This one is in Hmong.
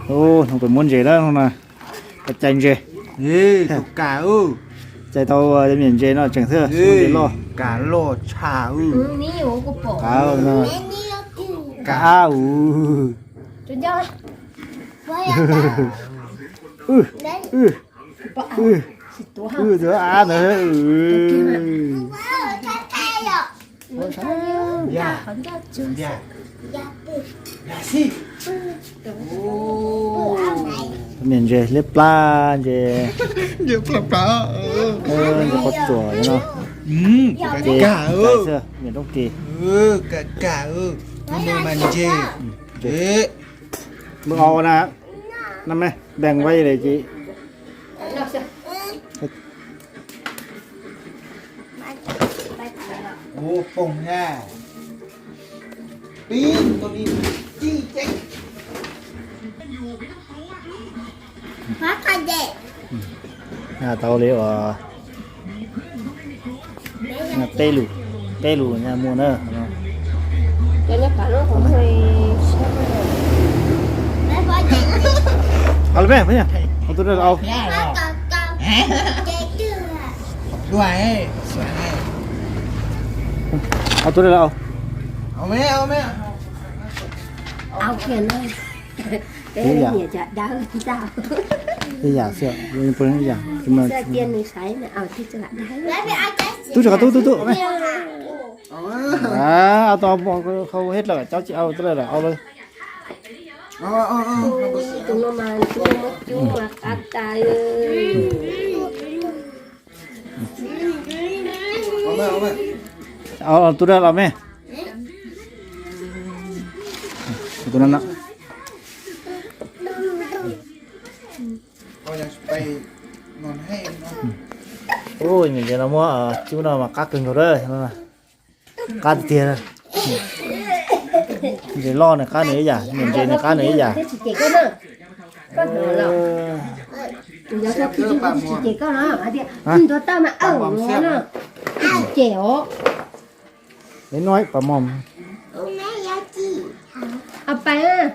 Hnub peb muab ntses na, hnub no cais ntses. Cais tau miam ntses no tseem xwb, ntses loj. Kav loj tshaj. Kav av u. Tus av ntawd. Miam ntses liab plab ntses. Ntses qhuav txuam no. Ces miam rooj ris. Nws au na, no me, npees ua li ces. Ua poog na. Pib tus li ci ceeb. Tau li uas peb lus, peb lus nyaj muaj na. Au lawm me, au tus dej los au. Au tus dej los au. Ib yam, ib yam xwb, ib yam. Tub tsis qab tub tub tub. Au tau hau hej lawm, cov tsis au tus dej los au lawm. Au tus dej los me. Tus no no. Ua, ntses no muab cub no mas qab kawg nkaus lawm. Qab tiag tiag. Ntses loj nws qab nws ib yam, ntses nws qab nws ib yam. Peb nuaib pam mom. Au pais.